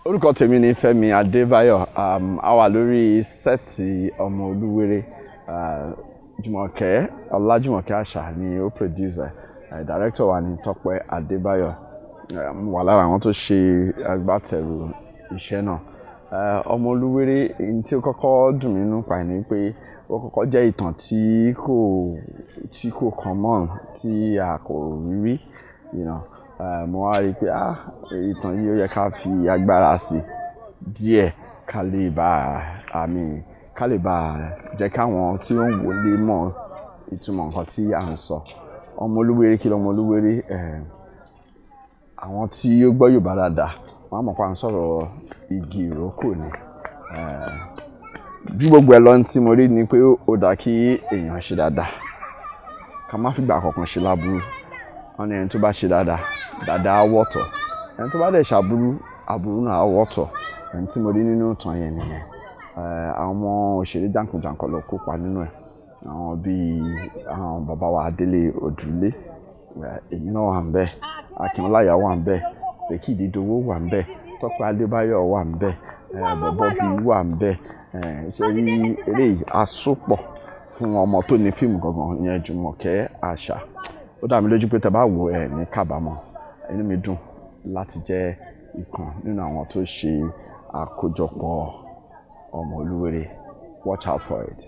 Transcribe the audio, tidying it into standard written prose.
Orúkọ tèmi ni Fẹ́mi Adébáyọ̀. A wà lórí set Ọmọ Olúwéré. Jùmọ̀kẹ́ Ọlájùmọ̀kẹ́ Àṣà ni ó produce ẹ̀. Director wa ni Tọ́pẹ́ Adébáyọ̀. Mo wà lára àwọn tó ṣe agbátẹrù iṣẹ́ náà. Ọmọ Olúwéré, ohun tí ó kọ́kọ́ dùn mí nínú pa ẹ̀ ni pé ó kọ́kọ́ jẹ́ ìtàn tí kò common, tí a kò rí rí. Mo wá rí pé, ah, ìtàn yìí, ó yẹ ká fi agbára sí díẹ̀ ká lè bá àmì ká lè bá jẹ́ káwọn tí ó ń wò lè mọ ìtumọ̀ nǹkan tí à ń sọ. Ọmọ Olúwéré, kí lọmọ Olúwéré? Àwọn tí ó gbọ́ Yorùbá dáadáa, wọ́n á mọ̀ pé à ń sọ̀rọ̀ igi ìrókò ni. Bí gbogbo ẹ lọ, tí mo rí ni pé ó dáa kí èèyàn ṣe dáadáa, ká má fìgbà kankan ṣe láburú. Wọ́n ní ẹni tó bá ṣe dáadáa, dáadáa á wọ́tọ̀. Ẹni tó bá dẹ̀ ṣàbúrú, aburú náà á wọ́tọ̀. Ẹni tí mo rí nínú ìtàn yẹn nìyẹn. Àwọn ọmọ òṣèré jànkànjànkàn ló kópa nínú ẹ̀. Àwọn bíi àwọn bàbá wa Délé Odùlé, èmi náà wà níbẹ̀. Akin Ọláìyá wà níbẹ̀. Becky Ìdídowó wà níbẹ̀. Tọ́pẹ́ Adébáyọ̀ wà níbẹ̀. Bọ̀bọ́ bí wà níbẹ̀. Ṣé rí eré yìí, àsopọ̀ fún ọmọ tó ní fíìmù gangan ìyẹn, Jùmọ̀kẹ́ Àṣà. Ó dá mi lójú pé tí ẹ bá wò ẹ ní kábàámọ̀. Inú mi dùn láti jẹ́ ìkan nínú àwọn tó ṣe àkójọpọ̀ Ọmọ Olúwéré. Watch out for it.